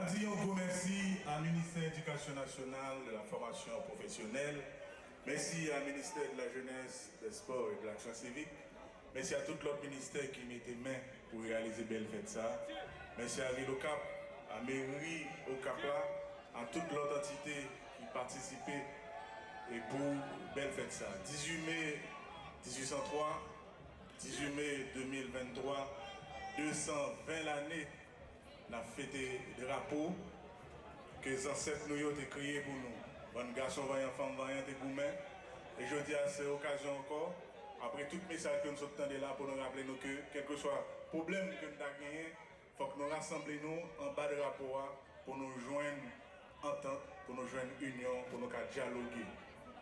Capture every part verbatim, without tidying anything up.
Di yon gwo mèsi a Ministè Edikasyon Nasyonal, de la Fòmasyon Pwofesyonèl, mèsi a Ministè de la Jeunesse, des Sports et de l'Action Civique, mèsi a tout lòt ministè ki mete men pou reyalize bèl fèt sa. Mèsi a vil Okap, a meri Okap la, a tout lòt antite ki patisipe e pou bèl fèt sa. Dizuit me dizuit san twa, dizuit me de mil venntwa, de san ven lane n ap fete drapo ke zansèt nou yo te kreye pou nou. Bann gason vanyan, fanm vanyan te goumen. E jodi a, se okazyon ankò, apre tout mesaj ke nou sot tande la, pou nou raple nou ke, kèlkeswa pwoblèm ke nou ta genyen, fòk nou rasanble nou anba drapo a pou nou jwenn antant, pou nou jwenn inyon, pou nou ka dyaloge.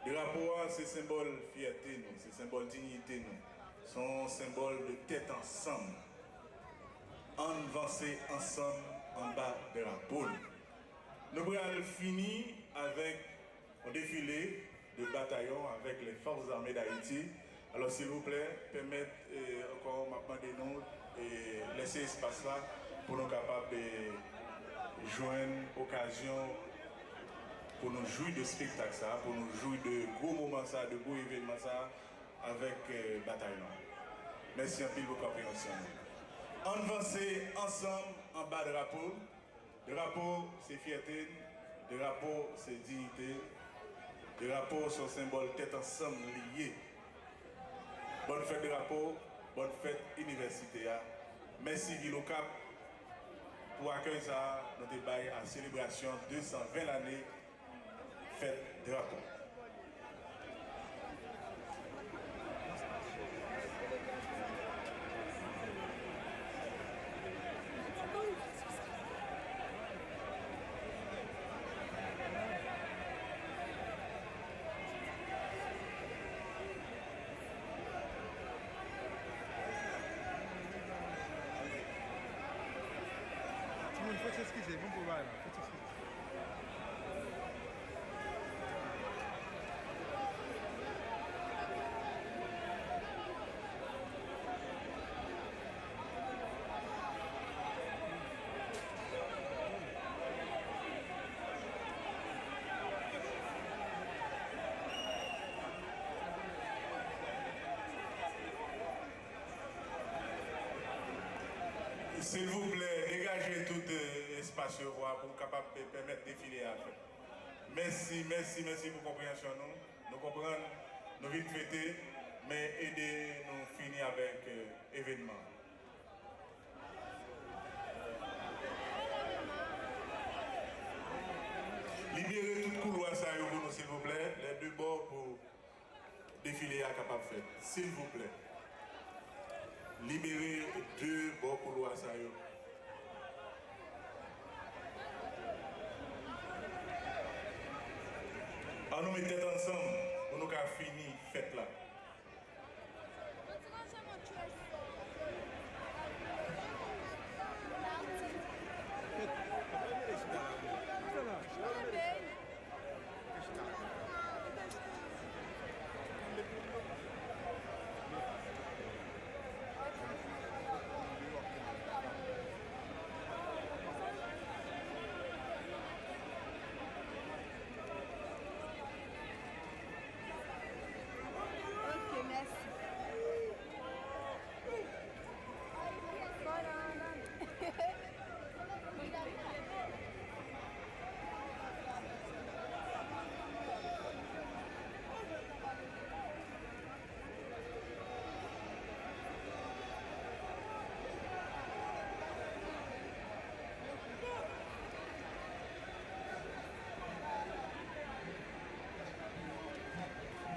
Drapo a, se senbòl fyète nou, se senbòl diyite nou, se yon senbòl de tèt ansanm. Ann vanse ansanm anba drapo nou. Nou pral fini avèk yon defile de batayon avèk les Forces Armées d'Haïti. Alò, silvouplè, pèmèt, eh, ankò, m ap mande nou, eh, lèse espas la pou nou kapab, eh, jwenn okazyon pou nou jwi de spektak sa, pou nou jwi de gwo moman sa, de gwo evènman sa avèk, eh, batayon. Mèsi anpil pou konpreyansyon nou. Ann vanse ansanm anba drapo. Drapo se fyète n, drapo se diyite n, drapo se yon senbòl tèt ansanm li ye. Bòn fèt drapo, bòn fèt inivèsite a. Mèsi vil Okap pou akèy sa a nou te bay a selebrasyon de san ven lane fèt drapo. Timoun, fòk eskize, bon pou bagay la, fòk eskize. Silvouplè, degaje tout, eh, espas yo pou, pou kapab pe-, pèmèt defile a fèt. Mèsi, mèsi, mèsi pou konpreyansyon nou. Nou konprann, nou vin fete, men ede nou fini avèk, eh, evènman. Libere tout koulwa sa yo pou nou, silvouplè, lè de bò pou defile a kapab fèt. Silvouplè, libere de bò koulwa sa yo. Ann nou met tèt ansanm pou nou ka fini fèt la.